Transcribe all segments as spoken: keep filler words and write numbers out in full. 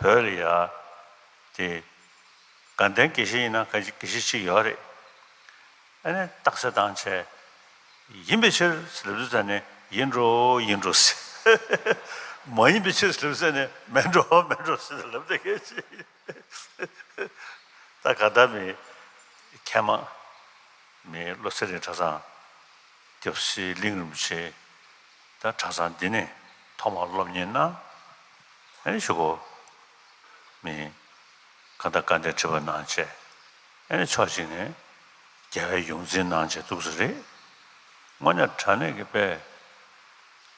བོད་ལ་ཡ་དེ་དགའ་ལྡན་དགེ་བཤེས་ཡིན་ན་དགེ་བཤེས་གཅིག་ཡོད་རེད། ཨ་ནི་རྟགས་གསལ་བཏང་བྱས། ཡིན་པའི་ཕྱིར་ལབ་དུས་ཙ་ནས་ཡིན་འགྲོ་ཡིན་འགྲོ་ཟེར། མ་ཡིན་པའི་ཕྱིར་ལབ་དུས་ཙ་ནས་མེད་འགྲོ་མེད་འགྲོ་ཟེར་ལབ་བསྡད་མཁན་ཅིག་ད་ག་ད་མི་མཁས་མང་མི་བློ་གསལ་རིག་གྲྭ་ཚང་། སྐྱབས་སྲས་གླིང་རིན་པོ་ཆེ། ད་གྲྭ་ཚང་འདི་ནས་ཐོག་མར་སློབ་གཉེར་གནང་། ཨ་ནི་གཞུག་གུ་མི་གང་ལྟར་དགའ་ལྡན་ཁྲི་པ་གནང་བྱས། ཨ་ནི་ཕྱོགས་གཅིག་ནས་རྒྱལ་བའི་ཡོངས་འཛིན་གནང་བྱས་འདུག་ས་རེད། དངོས་གནས་དྲང་གནས་ཀྱི་དཔེ་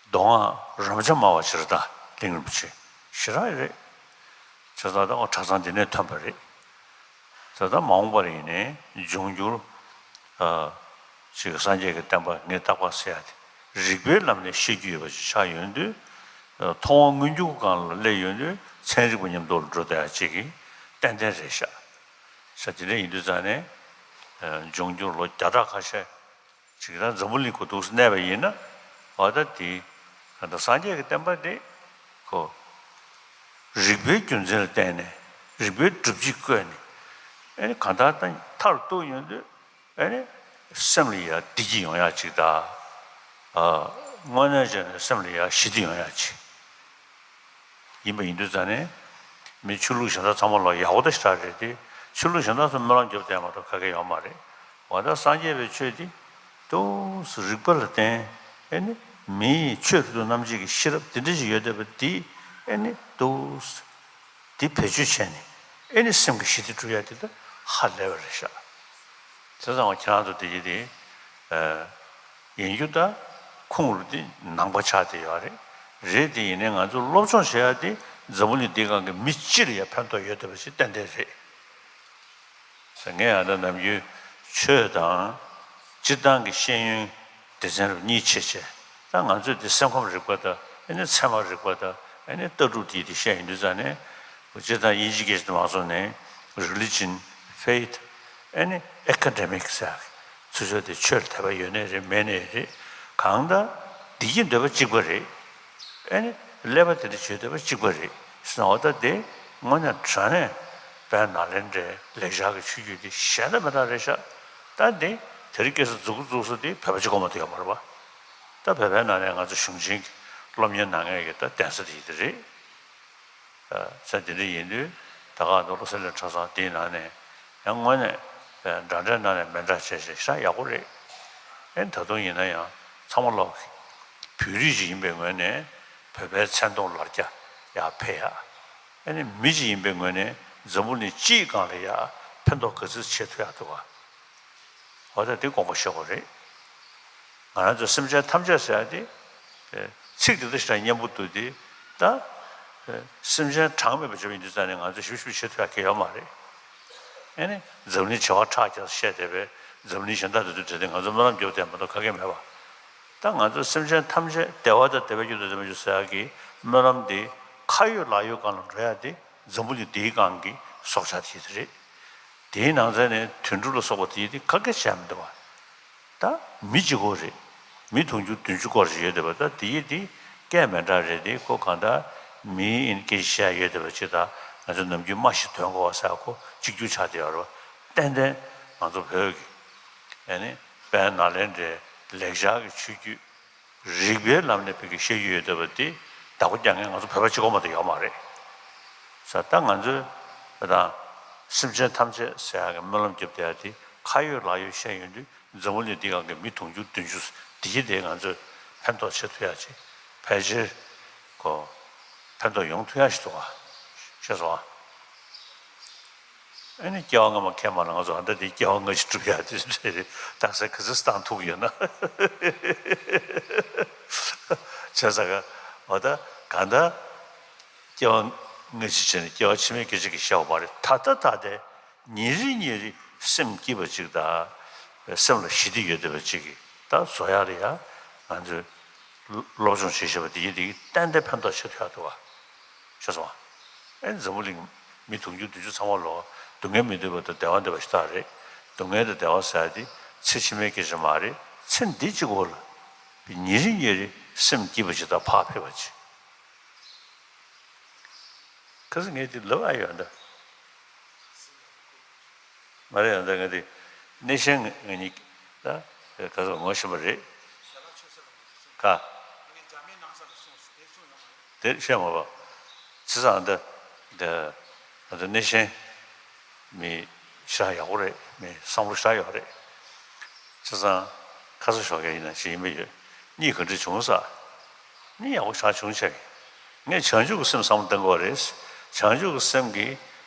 མདོ་སྔགས་རབ་འབྱམས་སྨྲ་བ་ཇི་ལྟ་བ་གླིང་རིན་པོ་ཆེ་ཞེ་དྲག་རེད། བྱས་ཙང་ད་ཁོ་གྲྭ་ཚང་འདི་ནས་ཐོན་པ་རེད། ད་ལྟ་མ་འོངས་པར་ཡིན་ནའི་འབྱུང་འགྱུར། ཨ། ཅིག་སངས་རྒྱས་ཀྱི་བསྟན་པ་ངས་རྟག་པར་ཟེར་ཡ་དེ་རིགས་པའི་ལམ་ནས་བཤད་རྒྱུ་ཡོད་པ་ཞིག་ཆགས་ཡོང་དུས། ཨ། མཐོང་བ་མངོན་གྱུར་སྒང་ལ་སླེབས་ཡོང་དུས་ཚན་རིག་པ་མཉམ་དུ་ལ་འགྲོ་བསྡད་ཡ་ཅིག་གི་ཏན་ཏན་རེད་ཤག་ས་དེ་འདྲ་ཡིན་དུས་ཙང་ནས། ཨ། འབྱུང་འགྱུར་ལོ་བརྒྱ་ཕྲག་ཁ་ཤས། ཅིག་ད་འཛམ་བུ་གླིང་གོ་འདུག་སེ་གནས་པ་ཡིན་ན། འོ་ད་དེ་གང་ལྟར་སངས་རྒྱས་ཀྱི་བསྟན་པ་དེ་ཁོ་རིགས་པའི་རྒྱུ་མཚན་ལ་བརྟེན་ནས་རིགས་པའི་སྒྲུབ་བྱེད་བཀོད་ནས། ཨེ་ནི་གང་ལྟར་ད་མཐར་གཏུགས་ཡོང་དུས་ཨེ་ནི་སེམས་ལ་ཡ་བདེ་སྐྱིད་ཡོང་ཡ་ཅིག་དང་། ཨ། དངོས་གནས་བྱས་ནས་སེམས་ལ་ཡ་ཞི་བདེ་ཡོང་ཡ་ཅིག་ཡིན་པ་ཡིན་དུས་ཙང་ནས། མི་ཆོས་ལུགས་གཞན་དག་ཚང་མ་ལ་ཡག་པོ་ད་ཞེ་དྲག་རེད་དེ། ཆོས་ལུགས་གཞན་དག་ཚོ་སྨོན་ལམ་རྒྱོབ་བསྡད་མ་གཏོགས་ག་གེ་ཡོད་མ་རེད། འོ་ད་སངས་རྒྱས་པའི་ཆོས་འདི་ཏོག་ཙམ་རིགས་པ་ལ་བརྟེན། ཨེ་ནི་མིའི་ཆོས་རིག་ཏུ་རྣམ་འབྱེད་ཀྱི་ཤེས་རབ་འདི་འདྲ་ཞིག་ཡོད་བསྡད་པ་འདི་ཨེ་ནི་ཏོག་ཙམ་འདི་བེད་སྤྱོད་བྱས་ནས་ཨེ་ནི་སེམས་ཀྱི་ཞི་བདེ་སྒྲུབ་ཡ་འདི་ད་ཧ་ལས་པ་རེད་ཤག་བྱས་ཙང་ཁྱེད་རང་ཚོ་དེ་ཡིན་དེ། ཨ། ཡིན་རྒྱུ་ད་ཁུངས་རུ་དེ་ནང་པ་ཆགས་བསྡད་ཡོད་རེད། རེད་དེ་ཡིན་ནའི་ང་ཚོ་སློབ་སྦྱོང་བྱེད་ཡ་དེ་འཛམ་བུ་གླིང་འདིའི་སྒང་གི་མི་སྤྱི་ལ་ཡ་ཕན་ཐོགས་ཡོད་བསྡད་པ་ཞིག་ཏན་ཏན་རེད། ཟེར་ངས་ཡང་ད་ནམ་རྒྱུན་ཆོས་དང་སྤྱིར་བཏང་གི་ཤེས་ཡོན་སྡེ་ཚན་རུ་གཉིས་ཕྱེ་བྱས། ད་ང་ཚོས་དེ་སེམས་ཁམས་རིག་པ་དང་ཨེ་ནི་ཚད་མ་རིག་པ་དང་ཨེ་ནི་ལྟ་གྲུབ་དེ་དེ་བཤད་ཡོང་དུས་ཙང་ནས། སྤྱིར་བཏང་དབྱིན་ཇི་སྐད་ཆ་དུ་མ་སོང་ནས་religion, faith, ཨེ་ནི་academic ཟེར་ཡག་ཚུལ་ཆོས་དེ་ཆོས་ལ་དད་པ་ཡོད་ནའི་རེད་མེད་ནའི་རེད། གང་ལྟར་བདེ་སྐྱིད་འདོད་པ་གཅིག་པ་རེད། ཨེ་ནི་ཀླད་པ་དེ་འདྲ་བྱེད་འདོད་པ་གཅིག་པ་རེད་ཟེར་ན། འོ་ད་དེ་དངོས་གནས་དྲང་གནས་དཔལ་ནཱ་ལེནྡྲའི་ལེགས་སྦྱར་གྱི་ཆོས་བརྒྱུད་དེ་གཞན་དང་མི་འདྲ་རེད་ཤག་ད་དེ་དེ་རིང་ཁ་སང་མཛུབ་གུ་བཙུགས་ས་དེ་བོད་པ་གཅིག་པོ་མ་གཏོགས་ཡོད་མ་རེད་པ། ད་བོད་པའི་ནང་ནས་ང་ཚོ་གཞུང་ཆེན་གྱི་སློབ་གཉེར་གནང་མཁན་གྱི་ད་གདན་ས་དེ་ཡིན་དེ་རེད། ས་དེ་འདྲ་ཡིན་དུས་ད་ག་ནང་བློ་གསལ་རིག་གྲྭ་ཚང་དེའི་ནང་ནས་ཡང་དངོས་གནས་འདྲ་འདྲའི་ནང་ནས་མི་འདྲ་བྱས་བྱས་ཤ་ཡག་པོ་རེད། ཨེ་ད་དུང་ཡིན་ན་ཡང་ཚང་མ་ལོག་བོད་རིགས་ཅིག་ཡིན་པའི་ངོས་ནས་བོད་པའི་མཚན་མཐོང་ལར་རྒྱ་ཡར་འཕེལ་ཡག་ཨེ་ནི་མི་ཅིག་ཡིན་པའི་ངོས་ནས་འཛམ་བུ་གླིང་སྤྱིའི་སྒང་ལ་ཡ་ཕན་ཐོགས་ག་ཚོད་བྱེད་ཐུབ་ཡག་འདུག་ག་འོ་ད་དེ་དགོངས་པ་བཞེས་དགོས་རེད། ང་རང་ཚོ་སེམས་ཅན་ཐམས་ཅད་ཟེར་ཡ་དེ། ཚིག་དེ་འདྲ་ཞིག་ལ་སྙན་པོ་འདུག་སྟེ། ད། སེམས་ཅན་གྲངས་མེད་པ་བྱས་པ་ཡིན་དུས་ཙང་ནས་ང་ཚོ་ཞིབ་ཞིབ་བྱེད་ཐུབ་ཡ་གང་ཡང་ཡོད་མ་རེད། ཨེ་ནི་འཛམ་གླིང་བྱེ་བ་ཕྲག་བརྒྱ་བཤད་བསྡད་པའི་འཛམ་གླིང་གཞན་དག་དེ་ཚོ་འབྲེལ་ཏེ་ང་ཚོ་སྨོན་ལམ་རྒྱོབ་བསྡད་མ་གཏོགས་ག་གེ་མེད་པ། ད་ང་ཚོ་སེམས་ཅན་ཐམས་ཅད་བདེ་བ་དང་བདེ་བའི་རྒྱུ་དང་ལྡན་པ་ཡོང་ཟེར་ཡ་གི་སྨོན་ལམ་དེ་ཁ་ཡོད་ལག་ཡོད་སྒང་ལ་འགྲོ་ཡ་དེ་འཛམ་བུ་གླིང་འདིའི་སྒང་གི་སྲོག་ཆགས་དེ་རེད། དེའི་ནང་ཚན་ནས་དུད་འགྲོ་ལ་སོགས་པ་དེ་ཡིན་དེ་ག་གེ་བྱས་མི་འདུག་བ། ད་མི་གཅིག་པོ་རེད། མི་དུང་ཕྱུར་བདུན་ཅུ་སྐོར་ཞིག་ཡོད་བསྡད་པ། ད་དེ་ཡིན་དེ་སྐད་མི་འདྲ་རེད་དེ། ཁོ་གང་ལྟར་མིའི་སྐད་ཆ་བཤད་ཡོད་བསྡད་པ་ཅིག་དང་། ང་ཚོ་ནམ་རྒྱུན་སྨྲ་ཤེས་དོན་གོ་བ་ཟེར་ཁོ་གཅིག་གྱུར་ཆགས་བསྡད་ཡོད་རེད་བ། ཏན་ཏན་ང་ཚོ་བོད་ཀྱི་ཨེ་ནི་དཔལ་ནཱ་ལེནྡྲའི་ལེགས་སྦྱར་གྱི་ཆོས་བརྒྱུད། རིགས་པའི་ལམ་ནས་བོད་ཀྱི་བཤད་རྒྱུ་ཡོད་བསྡད་པ་དེ་བདག་པོ་རྒྱག་མཁན་ང་ཚོ་བོད་པ་གཅིག་པོ་མ་གཏོགས་ཡོད་མ་རེད། ས་ད་ང་ཚོས་བོད་དང་སེམས་ཅན་ཐམས་ཅད་ཟེར་ཡག་གི་སྨོན་ལམ་རྒྱབ་བསྡད་ཡ་དེ་ཁ་ཡོད་ལག་ཡོད་བཤད་ཡོང་དུས་འཛམ་བུ་གླིང་འདི་སྒང་གི་མི་དུང་ཕྱུར་བདུན་ཅུ་དེ་གི་དེ་ང་ཚོས་ཕན་ཐོགས་བྱེད་ཐུབ་ཡ་ཅིག་ཕལ་ཆེར་གོ་ཕན་ཐོགས་ཡོང་ཐུབ་ཡ་ཞིག་འདུག་ག་ཤེས་སོང་ཨ། ཨ་ནི་སྐྱེ་བ་སྔ་མ་མཁལ་མ་ལ་ང་ཚོ་ཨ་ད་དེ་སྐྱེ་བ་སྔ་ཕྱི་སྒྲུབ་ཡ་དེ་རེད། རྟགས་གསལ་ག་ཚོད་བཏང་ཐུབ་ཡོད་ན། བྱས་ཙང་ག་འོ་ད་གང་ལྟར་སྐྱེ་བ་སྔ་ཕྱི་བྱས་ནས་སྐྱེ་བ་ཕྱི་མའི་སྐད་ཆ་གི་བཤད་པ་མ་རེད། ད་ལྟ་ད་ལྟའི་ཉིན་རེ་ཉིན་རེ་སེམས་སྐྱིད་པ་ཅིག་དང་སེམས་ལ་ཞི་བདེ་ཡོད་བསྡད་པ་ཅིག་གི་ད་བཟོ་ཡ་ལ་ཡ་ང་ཚོས་སློབ་སྦྱོང་བྱེད་ཤེས་པ་དེ་ཡིན་དེ་གི་ཏན་ཏན་ཕན་ཐོགས་བྱེད་ཐུབ་ཡ་འདུག་ག་ཤེས་སོང་ཨ། ཨེ་འཛམ་བུ་གླིང་མི་དུང་ཕྱུར་བདུན་ཅུ་ཚང་མ་ལོ་སྡུག་བསྔལ་མི་འདོད་པ་དང་བདེ་བ་འདོད་པ་ཞིག་ད་རེད། སྡུག་བསྔལ་དང་བདེ་བ་ཟེར་ཡ་དེ་ཚེ་ཕྱི་མའི་སྐད་ཆ་མ་རེད། ཚེ་འདི་གཅིག་པོ་ལ་ཉིན་རེ་ཉིན་རེ་སེམས་སྐྱིད་པ་ཅིག་དང་བག་ཕེབས་པ་ཅིག་ག་ཚོད་ངས་དེ་ལབ་ཨ་ཡོད་འདི། མ་རེད་ཡང་ད་ངས་དེ་གནས་ཆེན་ང་གཉིས་ད་ག་ཚོད་ངོ་ཤེས་པ་རེད། ག་དེར་བཤད་མ་པ། བྱས་ཙང་འདི་འདི་ང་ཚོ་གནས་ཆེན་མི་ཞེ་དྲག་ཡག་པོ་རེད། མི་བསམ་བློ་ཞེ་དྲག་ཡག་པོ་རེད། མི་བསམ་བློ་ཞེ་དྲག་ཡག་པོ་རེད། བྱས་ཙང་ཁ་ས་ཞོགས་ཀས་ཡིན་ན་ཞིག་ཡིན་པ་ཡོད། གཉིད་ག་འདྲ་བྱུང་ས། གཉིད་ཡག་པོ་ཞེ་དྲག་བྱུང་ཆེ། ངས་བྱང་ཆུབ་ཀྱི་སེམས་བསམ་བློ་གཏོང་དགོས་པ་རེད། བྱང་ཆུབ་ཀྱི་སེམས་ཀྱི་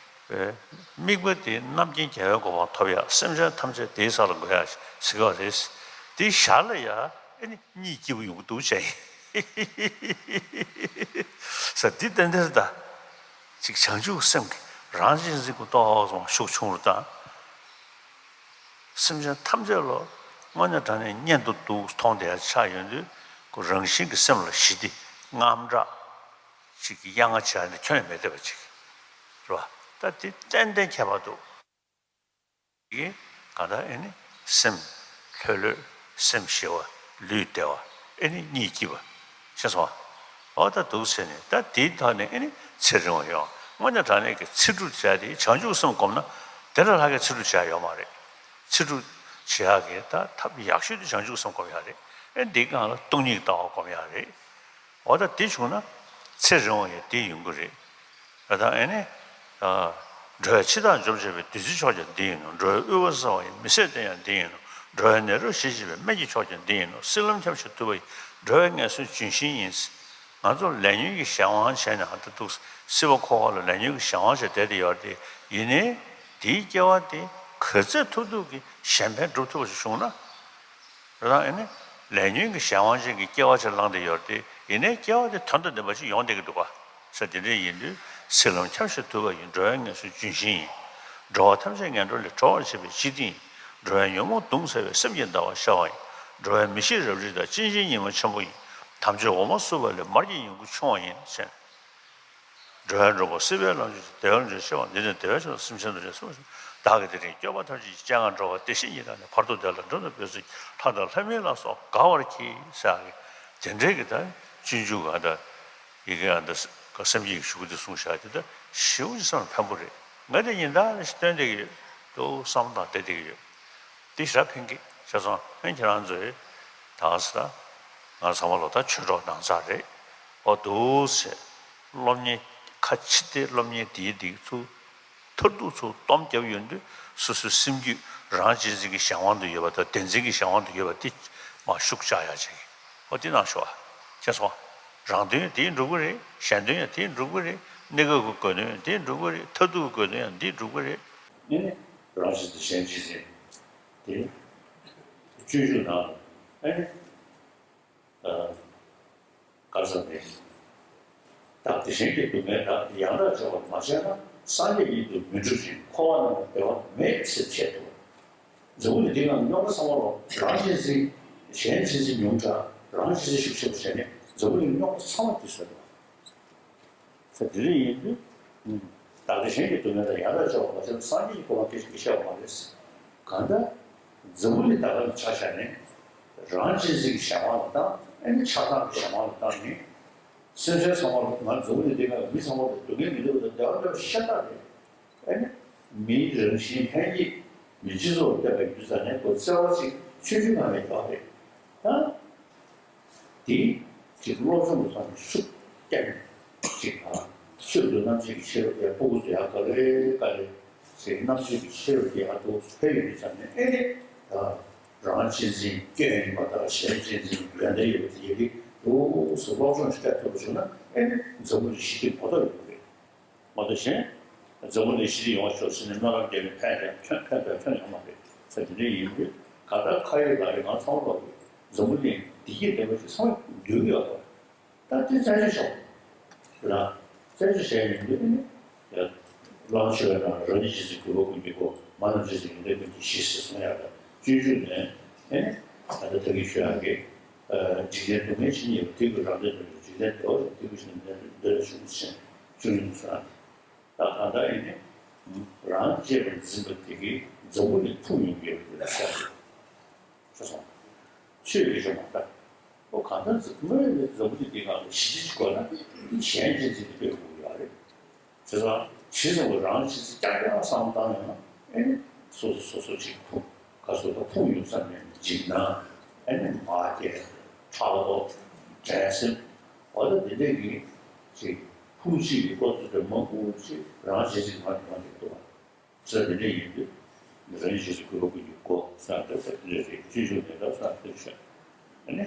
དམིགས་པ་དེ་རྣམ་མཁྱེན་རྒྱལ་བའི་གོ་འཕང་ཐོབ་ཡག་སེམས་ཅན་ཐམས་ཅད་དེའི་ས་ལ་འགོད་ཡག་ཟེར་གྱི་ཡོད་རེད། དེའི་ཞར་ལ་ཡ་ཨེ་ནི་གཉིད་སྐྱིད་པོ་ཡོང་གི་འདུག་བྱས་ཡིན། ས་འདི་ཏན་ཏན་རེད་ད། ཅིག་བྱང་ཆུབ་སེམས་ཀྱི་རང་གཅེས་འཛིན་གྱི་ཏོག་ཙམ་ཤུགས་ཆུང་རུ་བཏང་། སེམས་ཅན་ཐམས་ཅད་ལ་དངོས་གནས་དྲང་གནས་གཉེན་དུ་འདུག་མཐོང་བསྡད་ཡ་ཆགས་ཡོང་དུས་ཁོ་རང་བཞིན་གྱི་སེམས་ལ་ཞི་བདེ་དངངས་སྐྲག་ཅིག་གི་གཡང་ང་བྱས་ནས་ཁྱོན་ནས་མེད་བསྡད་པ་ཅིག་རེད་བ། ད་དེ་ཏན་ཏན་ཁྱད་པར་འདུག་གིས་གང་ལྟར་ཨེ་ནི་སེམས་ལྷོད་ལྷོད། སེམས་ཞི་བ། ལུས་བདེ་བ། ཨེ་ནི་གཉིད་སྐྱིད་པ། ཤེས་སོང་ཨ། འོ་ད་འདུག་ཟེར་ནས་ད་དེའི་ཐོག་ནས་ཨེ་ནི་ཚེ་རིང་བ་ཡོང་། དངོས་གནས་དྲང་གནས་ཀྱི་ཚེ་སྒྲུབ་བྱ་དེ་བྱང་ཆུབ་སེམས་བསྒོམས་ན་དེ་ལས་ལྷག་གི་ཚེ་སྒྲུབ་བྱ་ཡོད་མ་རེད། ཚེ་སྒྲུབ་བྱེད་ཡག་གི་ད་ཐབས་ཡག་ཤོས་དེ་བྱང་ཆུབ་སེམས་བསྒོམ་ཡག་རེད། ཨེ་འདིའི་སྒང་ལ་སྟོང་ཉིད་ཀྱི་ལྟ་བ་བསྒོམ་ཡག་རེད། འོ་ད་དེ་བྱུང་ན་ཚེ་རིང་བ་ཡང་དེ་ཡོང་གི་རེད། ད་ལྟ་ཨེ་ནི། འགྲོ་བའི་འཆི་བདག་འཇོམས་བྱེད་པའི་བདུད་རྩིའི་མཆོག་ཀྱང་འདི་ཡིན་ནོ། འགྲོ་བའི་དབུལ་བ་བསལ་བ་ཡི་མི་ཟད་རྟེན་ཡང་འདི་ཡིན་ནོ། འགྲོ་བའི་ནད་རོ་ཞི་བྱེད་པའི་སྨན་གྱི་མཆོག་ཀྱང་འདི་ཡིན་ནོ། སྲིད་ལམ་ཁྱབ་བྱེད་ཐུབ་པ་ཡི། འགྲོ་བའི་ངལ་གསོའི་ལྗོན་ཤིང་ཡིན། ང་ཚོ་ལས་ཉོན་གྱི་གཞན་དབང་བྱས་ནས་ཨ་ད་འདུག་སྲིད་པ་འཁོར་བ་ལ་ལས་ཉོན་གྱི་གཞན་དབང་བྱས་བསྡད་དེ་ཡོད་དེ་ཡིན་ནའི་དེའི་སྐྱེ་བ་དེ་ག་ཚོད་ཐུབ་ཐུབ་ཀྱིས་གཞན་ཕན་སྒྲུབ་ཐུབ་པ་ཞིག་བྱུང་ན། རང་ཨེ་ནི་ལས་ཉོན་གྱི་གཞན་དབང་ཅན་གྱི་སྐྱེ་བ་ཅིག་བླངས་ཏེ་ཡོད་དེ་ཡིན་ནའི་སྐྱེ་བ་དེ་དོན་དང་ལྡན་པ་ཅིག་ཡོང་བསྡད་ཀྱི་འདུག་ག་ས་དེ་འདྲ་ཡིན་དུས་སྲིད་ལམ་ཁྱབ་བྱེད་ཐུབ་པ་ཡིན། འགྲོ་བའི་ངལ་གསོའི་ལྗོན་ཤིང་ཡིན། འགྲོ་བ་ཐམས་ཅད་ངན་འགྲོ་ལས་སྒྲོལ་བར་བྱེད་པའི་སྤྱི་དོན་ཡིན། འགྲོ་བའི་ཉོན་མོངས་གདུང་སེལ་བའི་སེམས་ཀྱི་ཟླ་བ་ཤར་བ་ཡིན། འགྲོ་བའི་མི་ཤེས་རབ་རིབ་དག་སྤྱིན་ཆེན་ཉི་མ་ཆེན་པོ་ཡིན། དམ་ཆོས་འོ་མ་བསྲུབས་པ་ལས་མར་གྱི་ཡོན་གུ་ཕྱུང་བ་ཡིན་ཟེར། འགྲོ་བའི་མགྲོན་པོ་སྲིད་པའི་ལམ་གྱི་བདེ་བའི་ལམ་གྱི་ཆེ་བ་འདི་ནི་བདེ་བའི་ཆེད་དུ་སེམས་ཅན་དུ་བྱོན་གསུངས་ཤིང་། བདག་གིས་དེ་རིང་སྐྱོབ་པ་ཐམས་ཅད་ཀྱི་སྤྱན་སྔར་འགྲོ་བ་བདེ་གཤེགས་ཉིད་དང་ནི། བར་དུ་བདེ་ལ་འགྲོ་དང་འབད་ཚུགས་ཤིང་། ལྷ་དང་ལྷ་མིན་ལ་སོགས་དགའ་བར་གྱིས་ཟེར་ཡག་གི་དེ་འདྲའི་གི་ད་སྤྱོད་འཇུག་ག་ད་ཡི་གེ་ཨ་ད་སེམས་བསྐྱེད་ཀྱི་གཞུག་གུ་དེ་གསུངས་བཞག་དེ་ད་ཞེ་པོ་ཅིག་སེམས་ལ་ཕན་པོ་རེད། ང་དེ་ཉིན་ལྟར་ཞིག་སྟོན་བསྡད་ཀྱི་ཡོད། ཏོག་བསམ་བློ་བཏང་བསྡད་བསྡད་ཀྱི་ཡོད། དེ་ཞེ་དྲག་ཕན་གྱི་བྱས་སོང་། ཕན་ཁྱེད་རང་ཚོས་ད་ག་ས་ད་ང་ཚང་མ་ལོ་ད་ཆོས་གྲོགས་ནང་ཚང་རེད། འོ་འདུག་ཟེར། སློབ་གཉེར་ཁ་ཕྱི་ལྟའི་སློབ་གཉེར་དེའི་འདི་ཚུར་མཐར་ཐུག་ཚུར་སྡོམ་བརྒྱབ་ཡོང་དུས་སོ་སོའི་སེམས་རྒྱུད་རང་གཅེས་འཛིན་གྱི་གཞན་དབང་དུ་ཡོད་པ་དང་བདེན་འཛིན་གྱི་གཞན་དབང་དུ་ཡོད་པ་དེ་མར་ཤུགས་བཅག་ཡག་བྱེད་ཀྱི། འོ་དེ་གནང་ཤོག་ཨ། མཁྱེན་སོང་། རང་དོན་ཡང་དེས་འགྲུབ་ཀྱི་རེད། གཞན་དོན་ཡང་དེས་འགྲུབ་ཀྱི་རེད། གནས་སྐབས་ཀྱི་དགོས་དོན་ཡང་དེས་འགྲུབ་ཀྱི་རེད། མཐར་ཐུག་གི་དགོས་དོན་ཡང་འདིས་འགྲུབ་ཀྱི་རེད། ཨེ་ནི། རང་གཅེས་འཛིན་གཞན་གཅེས་འཛིན། དེ། སྤྱོད་འཇུག་ནང་ཨེ་ནི། ག་ཟེར་ནས། བདག་བདེ་གཞན་གྱི་སྡུག་བསྔལ་དག །ཡང་དག་སྦྱོར་བར་མ་བྱས་ན། སངས་རྒྱས་ཉིད་དུ་མི་འགྲུབ་ཅིང་། །འཁོར་བ་ན་ནི་བདེ་བ་མེད་ཟེར་འཆད་དོ། འཛམ་བུ་གླིང་འདི་ནང་རྙོག་དྲ་ཚང་མ་ལོ་རང་གཅེས་འཛིན་གཞན་གཅེས་འཛིན་ཉུང་དྲགས་རང་གཅེས་འཛིན་ཤུགས་ཆེ་བ་བྱས་ནས་འཛམ་བུ་གླིང་རྙོག་དྲ་ཚང་མ་འདི་བཟོས་འདུག་ས་དེ་འདྲ་ཡིན་དུས། བདག་བདེ་གཞན་གྱི་སྡུག་བསྔལ་དག །ཡང་དག་སྦྱོར་བར་མ་བྱས་ན། སངས་རྒྱས་ཀྱི་གོ་འཕང་སྐད་ཅིག་གིས་ཤར་བ་མ་རེད། གང་ལྟར། འཛམ་བུ་གླིང་ད་ག་ནས་ཆ་བཞག་ནས། རང་གཅེས་འཛིན་གྱི་གཞན་དབང་ལ་བཏང་། ཨེ་ནི་ཆགས་སྡང་གི་གཞན་དབང་ལ་བཏང་ནས། སེམས་ཅན་ཚང་མ་ལ་ང་འཛམ་བུ་གླིང་འདི་ནང་མི་ཚང་མ་ལ་སྡུག་བསྔལ་མི་འདོད་པ་དང་བདེ་བ་འདོད་པ་ཤ་སྟག་རེད། ཨེ་ནི། མིའི་རང་བཞིན་ལྷན་སྐྱེས་མི་སྤྱི་ཚོགས་བསྟན་པ་ཡིན་དུས་ཙང་ནས་ཁོ་བརྩེ་བ་ཅིག་ཆུང་ཆུང་ནང་ནས་ཡོད་རེད། ད། དེ་ཅིག་སློབ་སྦྱོང་གི་ཐོག་ནས་ཤུགས་བསྐྱེད་ནས་ཅིག་དང་། སུས་འདོད་རྣམ་འབྱེད་ཀྱི་ཤེས་རབ་ཀྱི་ཕྲུ་གུ་ཚོ་ཡང་ག་ལེ་ག་ལེ་ཟེར་རྣམ་འབྱེད་ཀྱི་ཤེས་རབ་ཀྱི་ཡང་དུ་འཕེལ་ཡོང་དུས་ཙང་ནས་ཨེ་ནི། ད་རང་གཅེས་འཛིན་སྐྱོན་ཡིན་པ་དང་གཞན་གཅེས་འཛིན་ཡོན་ཏན་ཡོད་པ་དེ་ཡི་གེ་འདུག་སེ་སློབ་སྦྱོང་ཞིག་སྤྲད་ཐུབ་པ་བྱུང་ན་ཨེ་ནི་འཛམ་བུ་གླིང་ཞི་བདེ་གོ་ཐོག་ཡོང་གི་རེད། མ་གཏོགས་གཞན། འཛམ་བུ་གླིང་ཞི་བདེ་ཡོང་བ་ཤོག་ཟེར་ནས་སྨོན་ལམ་རྒྱག་ནས་ཕན་ཡང་ཐོན་ཕན་པའི་ཐོན་ཡོང་མ་རེད། ས་དེ་འདྲ་ཡིན་དུས་གང་ལྟར་ཁ་ཡོད་ལག་ཡོད་ང་ཚང་མ་ལོག་གི་འཛམ་བུ་གླིང་བདེ་སྐྱིད་ལྡན་པ་ཞིག་ཚང་མ་འདོད་ཀྱི་ཡོད་པ། ད་དེ་བཙན་བྱོལ་ཤོག་ར། བཙན་བྱོལ་བྱས་ཡིན་དུས་ནི། བླ་མ་ཆོས་པའི་ནང་རང་ཉིད་རྗེས་སུ་གུས་པ་ཀུན་གྱིས་གོ། མ་རྣམས་རྗེས་སུ་ཡོན་ཏན་ཀུན་གྱིས་ཤིས་ཟེར་གསུང་ཡག་ལ་སྤྱོད་འཇུག་ནས་ཨེ་ནི། ད་ལྟ་ད་གིན་ཞུ་ཡག་གི། འཇིག་རྟེན་སྡུག་བསྔལ་ཇི་སྙེད་པ། དེ་ཀུན་རབ་འབྲིང་དུ་འཇིག་རྟེན་བདེ་བ་ཅན། དེ་ཀུན་ཞི་གནས་འདོད་ལ་ཞུགས་པར་བྱ། བཅུ་གཉིས་སོ་ན། ད་གང་ལྟར་ཡིན་ནི། རང་གཅེས་པར་འཛིན་པ་དེ་གིས་འཛམ་བུ་གླིང་ཕུང་ཡོང་གི་ཡོད་པ་དེ་ལ་ཤར་ཏེ། ཤེས་སོང་། ཆོས་ཀྱི་སྦྱོར་མ་ལྟར། ཨོ་གང་ལྟར་འཛམ་བུ་གླིང་འདི་གང་དུ་ཞི་བདེ་ཅིག་དགོས་ན་གཞན་གཅེས་འཛིན་དེ་དགོས་ཀྱི་ཡོད་རེད། བྱས་ཙང་ཇི་ཙམ་གྱིས་རང་ཇི་ཙམ་རྐྱང་རྐྱང་བསམ་བློ་བཏང་ཡོང་ན། ཨེ་ནི་སོ་སོ་སོ་སོ་ཅིག་ཕུང་ག་སོ་སོ་ཕུང་ཡོང་ས་མེད་ནས་འཇིགས་སྣང་། ཨེ་ནི་མ་སྐྱེས་ཕྲག་དོག་འགྲན་སེམས། འོ་ད་འདི་འདྲའི་གི་ཅིག་ཕུང་གཅིག་གི་སྐོར་ཚོ་དེ་མང་པོ་ཅིག་རང་ཇི་ཙམ་གང་གི་གང་གི་འདུག་བ། ས་དེ་འདྲ་ཡིན་དུས། རང་ཉིད་ཞིག་གི་གོ་སྐབས་ཀྱི་སྒོ་ས་འདྲ་ས་དེ་འདྲ་རེད། སྤྱོད་འཇུག་ནས་རབ་ས་འདིར་བཞག་ཨ་ནི།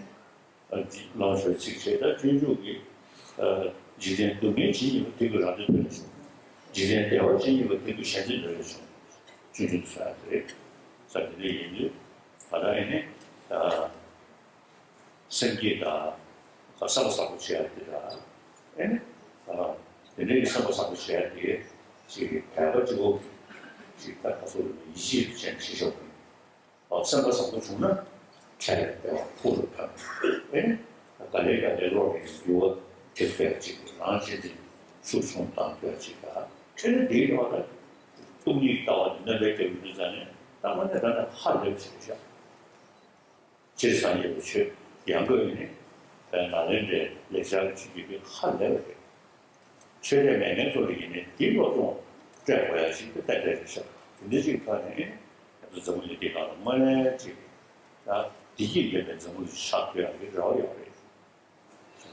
ལང་ཤོར་ཚིག་བྱས་ད་སྤྱོད་འཇུག་གི། འཇིག་རྟེན་སྡུག་བསྔལ་ཇི་སྙེད་པ་དེ་ཀུན་རང་དོན་དོན་ལས་བྱུང་། འཇིག་རྟེན་བདེ་བ་ཇི་སྙེད་པ་དེ་ཀུན་གཞན་དོན་དོན་ལས་བྱུང་། སྤྱོད་འཇུག་ས་དེ་རེད། ས་དེ་འདྲ་ཡིན་དུས། ད་ལྟ་ཡིན་ནི། སེམས་བསྐྱེད་དང་། བསམ་པ་བཟང་པོ་བྱེད་ཡ་དེ་དང་། ཨེ་ནི། དེ་འདྲའི་བསམ་པ་བཟང་པོ་བྱེད་ཡ་དེ་ཅིག་དད་པ་གཅིག་པོ་ཅིག་ད་ག་ཚོད་ཡིད་ཆེས་ཅན་བྱེད་ཆོག་གི། བསམ་པ་བཟང་པོ་བྱུང་ན་འཕྲལ་དུ་དད་པ་ཕུགས་སུ་འཕེལ། ཨེ་ནི། ག་ལེ་ག་ལེ་བློ་རིག་འགྱུར་བ་ཐེབས་པ་ཅིག་རང་བཞིན་གྱིས་ཤུགས་ཆུང་བཏང་ཐུབ་ཡ་ཅིག་དང་། ཁྱེད་ནི་དེའི་ཐོག་ལ་སྟོང་ཉིད་ལྟ་བ་དེ་རྣམ་པའི་རྒྱལ་པོའི་ནུས་རྩལ་ནས་ད་མ་ནས་ད་ནས་ཧ་ལས་པ་ཞིག་རེད་ཤག་སྤྱིར་སངས་རྒྱས་པའི་ཆོས་ཡང་སྒོས་ནི། ནཱ་ལེནྡྲའི་ལེགས་སྦྱར་ཆོས་བརྒྱུད་ཀྱི་ཧ་ལས་པ་རེད། ཆོས་དད་མེད་མཁན་ཚོ་ལ་ཡིན་ནའི་འདི་སློབ་སྦྱོང་སྤྲད་དགོས་ཡ་ཞིག་ཏུ་ཏན་ཏན་རེད་ཤག་དེ་འདྲ་ཞིག་ཐོག་ནས་ང་ཚོ་འཛམ་བུ་གླིང་འདི་སྒང་ལ་དངོས་གནས་ཅིག་ད་བདེ་སྐྱིད་ལྡན་པའི་འཛམ་བུ་གླིང་ཞིག་ཆགས་ཐུབ་ཡ་གི་རེ་བ་ཡོད་རེད།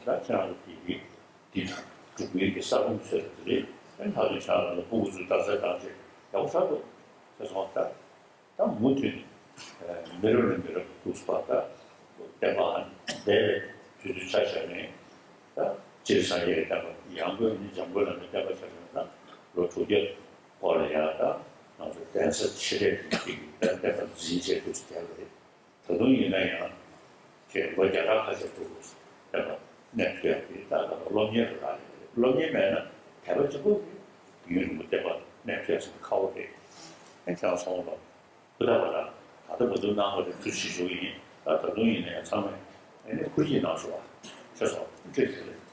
ད་ཁྱེད་རང་ཚོ་དེ་གི་འདི་དང་འབྲུག་པའི་གི་ས་ཁོངས་ཚོས་དེ་རེད། ཨ་ནི་ད་དུང་ཁྱེད་རང་ཚོ་སྤུ་གུ་ཚོའི་རྟགས་གསལ་བཏང་བྱས་ཡག་པོ་ཆགས་འདུག་ཟེར་སོང་བ། ད་ད་མུ་མཐུད་ནས་མི་རབས་ནས་མི་རབས་འདུག་པ། ད་བསྟན་པ་ཨ་ནི་འདས་པའི་དུས་ཚོད་ཆ་བཞག་ནས། ད་སྤྱིར་སངས་རྒྱས་ཀྱི་བསྟན་པ་ཡང་སྒོས་ནི་འཇམ་མགོན་བླ་མའི་བསྟན་པ་ཆ་བཞག་ན་ལོ་དྲུག་བརྒྱ་འཁོར་ལ་ཡ། ད་ང་ཚོ་གདན་ས་ཆེ་གྲས་ཀྱི་བསྟན་པ་འཛིན་བྱས་འདུག་ཟེར་བསྡད་པ་རེད། ད་དུང་ཡིན་ན་ཡང་། ཁྱེད་ལོ་བརྒྱ་ཕྲག་ཁ་ཤས་འདུག་ཟེར་བ་གནས་ཐུབ་ཡག་གི་ད་ལྟ་སློབ་གཉེར་རག་ལས་རེད། སློབ་གཉེར་མེད་ན་དད་པ་གཅིག་པོ་གིས་ཡུན་རིང་པོ་བསྟན་པ་གནས་ཐུབ་ཡག་ཟེར་ཁག་པོ་རེད། ཨེ་ཁྱེད་རང་ཚོ་ལ་ཕུ་ཐག་པ་དང་ད་ལྟ་བར་དུ་གནང་བ་རེད། ཐུགས་རྗེ་ཆེ་ཞུ་གི་ཡིན། ད་ད་དུང་ཡིན་ན་ཡང་ཚང་མས་ཨེ་ནས་ཁུར་གྱིས་གནང་ཤོག་ཨ། ཤོད་སོང་། ཐུགས་རྗེ་ཆེ།